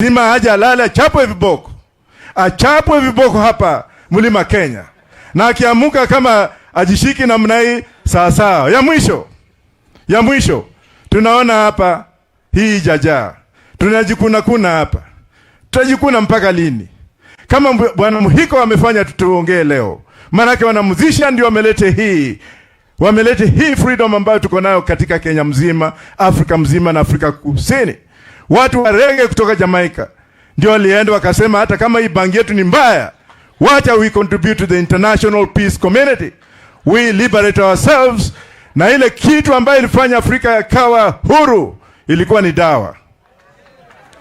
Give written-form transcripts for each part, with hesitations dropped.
Lazima aje alale achapwe viboko, achapwe viboko hapa Mlima Kenya, na akiamuka kama ajishiki namna hii sawa sawa. Ya mwisho tunaona hapa hii jaja, tunajikuna kuna hapa, tutajikuna mpaka lini? Kama bwana Muhiko amefanya, tutuongee leo, maanake wanamzisha ndio wamelete hii freedom ambayo tuko nayo katika Kenya mzima, Afrika mzima na Afrika Kusini. Watu wa reggae kutoka Jamaica ndio walienda wakasema, hata kama hii bangi yetu ni mbaya, wacha we contribute to the international peace community, we liberate ourselves. Na ile kitu ambayo ilifanya Afrika yakawa huru ilikuwa ni dawa,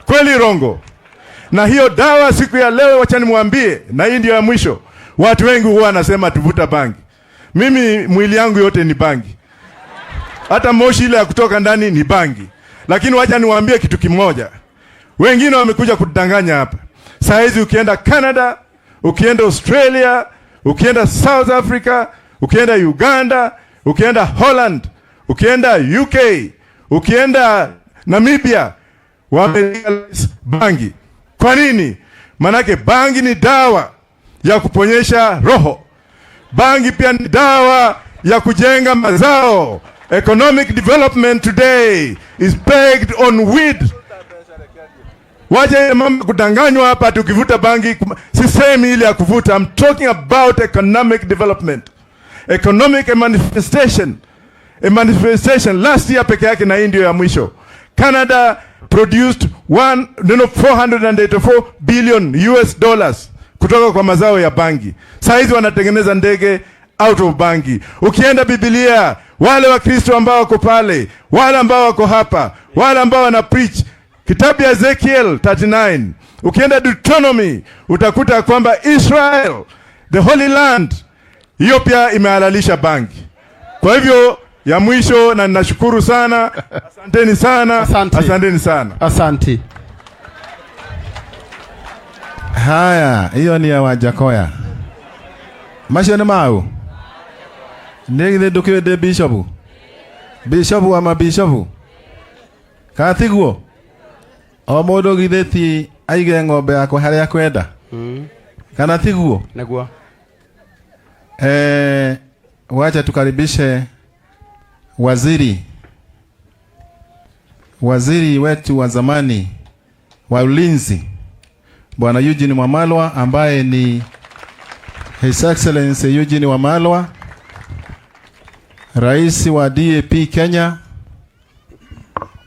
kweli rongo? Na hiyo dawa siku ya leo, wacha nimwambie, na hii ndio ya mwisho. Watu wengi huwa wanasema tuvuta bangi. Mimi mwili yangu yote ni bangi, hata moshi ile ya kutoka ndani ni bangi. Lakini wacha niwaambie kitu kimoja, wengine wamekuja kudanganya hapa. Saa hizi ukienda Canada, ukienda Australia, ukienda South Africa, ukienda Uganda, ukienda Holland, ukienda UK, ukienda Namibia, wamelegalize bangi. Kwa nini? Manake bangi ni dawa ya kuponyesha roho. Bangi pia ni dawa ya kujenga mazao. Economic development today is pegged on weed. Wacha ile mambo kudanganywa hapa tukivuta bangi, sisemi ile ya kuvuta. I'm talking about economic development. Economic manifestation. A manifestation last year peke yake, na hii ndio ya mwisho. Canada produced one, no, 484 billion US dollars kutoka kwa mazao ya bangi. Saa hizi wanatengeneza ndege out of bangi. Ukienda Biblia, wale Wakristo ambao wako pale, wale ambao wako hapa, wale ambao wana preach kitabu ya Ezekiel 39, ukienda Deuteronomy utakuta kwamba Israel, the Holy Land, hiyo pia imehalalisha bangi. Kwa hivyo ya mwisho, na ninashukuru sana, asanteni sana, Asante. Asanteni sana. Asante. Haya, hiyo ni ya Wajackoyah. Macio nĩ mau nĩ githĩ ndũkĩũĩ ndĩ bishopu, bishopu wa mabishopu, kana tiguo? O mũndũ githĩ ti aige ng'ombe yakwa harĩa akwenda, kana tiguo? Nĩguo. Wacha tukaribishe waziri wetu wa zamani wa ulinzi, Bwana Eugene Wamalwa, ambaye ni His Excellency Eugene Wamalwa, rais wa DAP Kenya.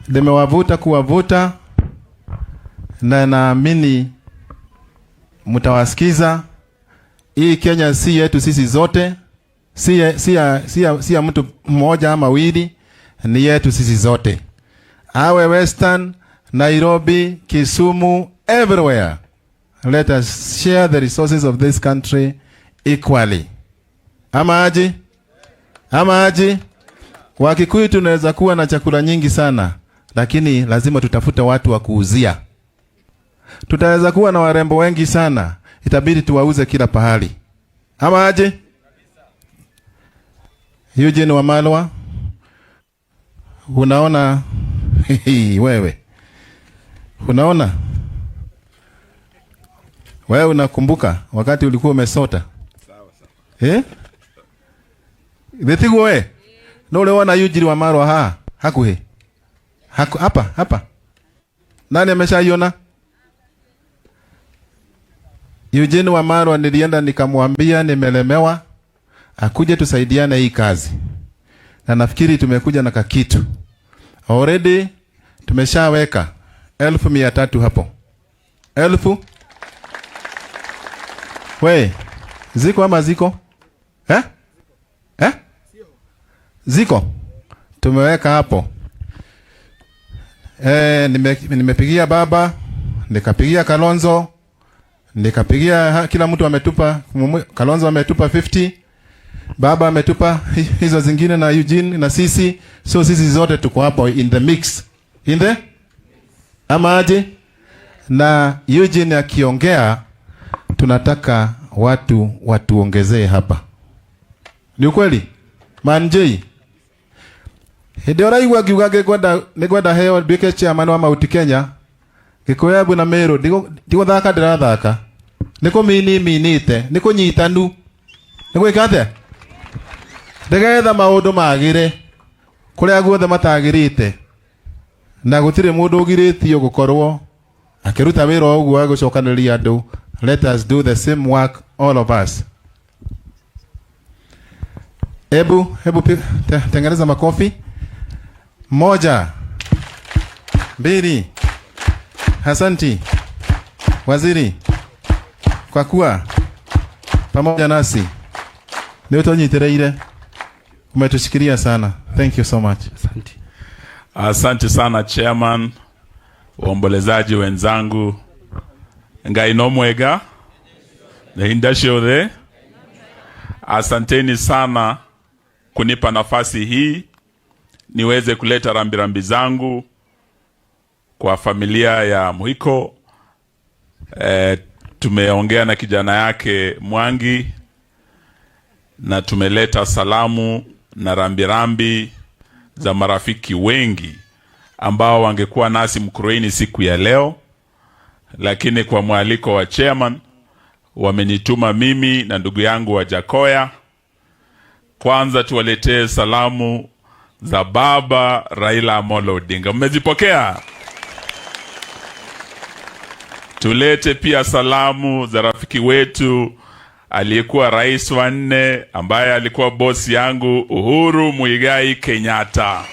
Nimewavuta kuwavuta na naamini mtawasikiza. Hii Kenya si yetu sisi zote, si ya mtu mmoja ama wili, ni yetu sisi zote, awe Western, Nairobi, Kisumu, everywhere. Let us share the resources of this country equally. Ama aje? Ama aje? Wakikuyu tunaweza kuwa na chakula nyingi sana, lakini lazima tutafute watu wa kuuzia. Tutaweza kuwa na warembo wengi sana, itabidi tuwauze kila pahali. Ama aje? Eugene Wamalwa, unaona wewe, unaona wewe, unakumbuka wakati ulikuwa umesota, eh? Thĩtiguo we no ũrĩ wona Eugene Wamalwa haha hakuhĩ hapa hapa, nani ameshaiona Eugene Wamalwa? Nilienda nikamwambia nimelemewa, akuje tusaidiane hii kazi, na nafikiri tumekuja na kakitu already. Tumeshaweka 300,000 hapo, elfu we ziko ama ziko, eh? Eh? Ziko tumeweka hapo. Nimepigia baba, nikapigia Kalonzo, nikapigia kila mtu ametupa. Kalonzo ametupa 50, baba ametupa hizo zingine na Eugene na sisi, so sisi zote tuko hapo in the mix, in the ama aje? Na Eugene akiongea, tunataka watu watuongezee hapa. Ni ukweli manjei hĩndĩ ĩrĩa ũraigua ngiuga nĩngwenda heo nduĩke chairman wa Mount Kenya. Gikuyu, Embu na Meru ndiguthaka ndirathaka ni kumini minite ni kunyitanu ni gwika atia ndigetha maundu magire kuria guothe matagirite na gutire mundu ugiritio gukorwo akiruta wira uguo wa gucokaniria andu. Let us do the same work, all of us. Hebu tengeneza makofi. Moja, mbili. Asanti waziri kwa kuwa pamoja nasi, ni utunyitiriire, umetushikilia sana. Thank you so much. Asante. Asante sana chairman, waombolezaji wenzangu, Ngai no mwega na ciothe. Asanteni sana kunipa nafasi hii niweze kuleta rambirambi zangu kwa familia ya Muhiko. Tumeongea na kijana yake Mwangi na tumeleta salamu na rambirambi za marafiki wengi ambao wangekuwa nasi Mkurueni siku ya leo, lakini kwa mwaliko wa chairman wamenituma mimi na ndugu yangu wa Jakoya kwanza tuwaletee salamu za baba Raila Amolo Odinga. Mmezipokea? Tulete pia salamu za rafiki wetu aliyekuwa rais wa nne ambaye alikuwa bosi yangu, Uhuru Muigai Kenyatta.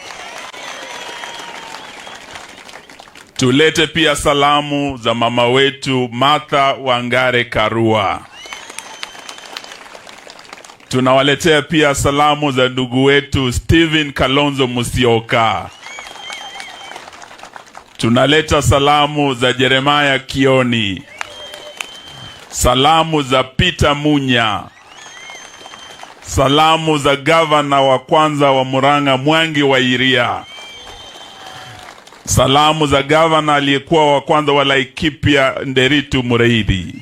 Tulete pia salamu za mama wetu Martha Wangare Karua. Tunawaletea pia salamu za ndugu wetu Stephen Kalonzo Musyoka. Tunaleta salamu za Jeremiah Kioni. Salamu za Peter Munya. Salamu za gavana wa kwanza wa Murang'a, Mwangi wa Iria. Salamu za gavana aliyekuwa wa kwanza wa Laikipia, Nderitu Mureithi.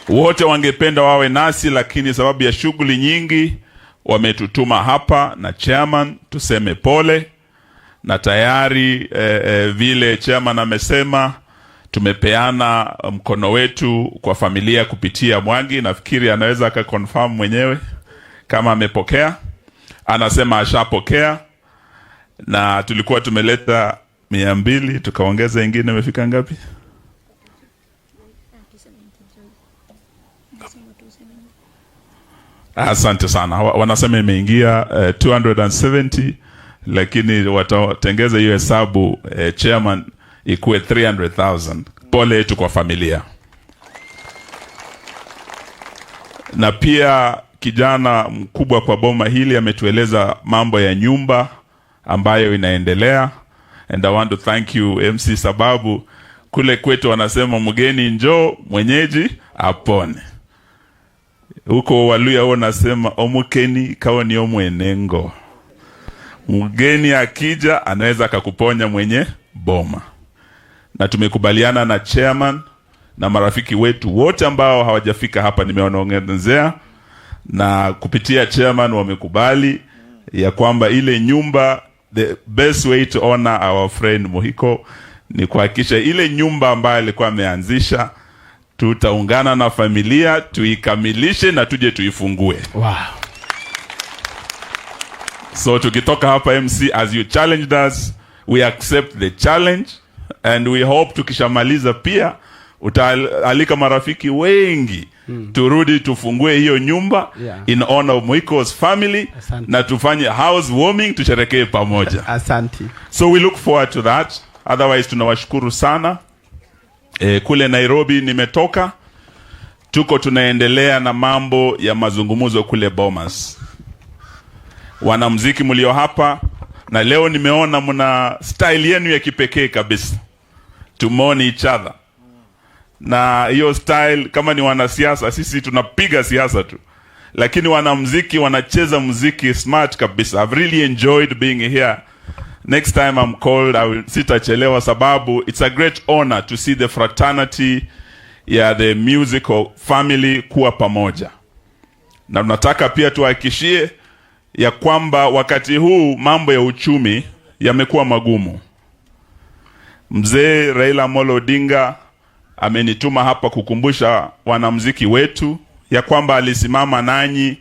Wote wangependa wawe nasi, lakini sababu ya shughuli nyingi wametutuma hapa na chairman tuseme pole, na tayari vile chairman amesema tumepeana mkono wetu kwa familia kupitia Mwangi. Nafikiri anaweza akaconfirm mwenyewe kama amepokea. Anasema ashapokea, na tulikuwa tumeleta 200, tukaongeza ingine, imefika ngapi? Asante sana. Wanasema imeingia 270, lakini watatengeza hiyo hesabu, chairman, ikuwe 300,000. Pole yetu kwa familia. Na pia kijana mkubwa kwa boma hili ametueleza mambo ya nyumba ambayo inaendelea, and I want to thank you MC, sababu kule kwetu wanasema mgeni njoo, mwenyeji apone. Huko Waluya wao nasema omukeni kawa ni omwenengo. Mgeni akija anaweza akakuponya mwenye boma. Na tumekubaliana na chairman na marafiki wetu wote ambao hawajafika hapa, nimewaongezea, na kupitia chairman wamekubali ya kwamba ile nyumba, the best way to honor our friend Muhiko ni kuhakikisha ile nyumba ambayo alikuwa ameanzisha, tutaungana na familia tuikamilishe na tuje tuifungue. So tukitoka hapa, MC, as you challenged us, we accept the challenge and we hope tukishamaliza pia utaalika marafiki wengi turudi tufungue hiyo nyumba in honor of Muhiko's family. Asante. Na tufanye housewarming, tusherekee pamoja. Asante. So we look forward to that. Otherwise tunawashukuru sana. Kule Nairobi nimetoka, tuko tunaendelea na mambo ya mazungumzo kule Bomas. Wanamuziki mlio hapa, na leo nimeona mna style yenu ya kipekee kabisa to mourn each other, na hiyo style, kama ni wanasiasa, sisi tunapiga siasa tu, lakini wanamuziki wanacheza muziki smart kabisa. I've really enjoyed being here. Next time I'm called, I will, sitachelewa sababu it's a great honor to see the fraternity ya the musical family kuwa pamoja, na tunataka pia tuhakikishie ya kwamba wakati huu mambo ya uchumi yamekuwa magumu. Mzee Raila Amolo Odinga amenituma hapa kukumbusha wanamuziki wetu ya kwamba alisimama nanyi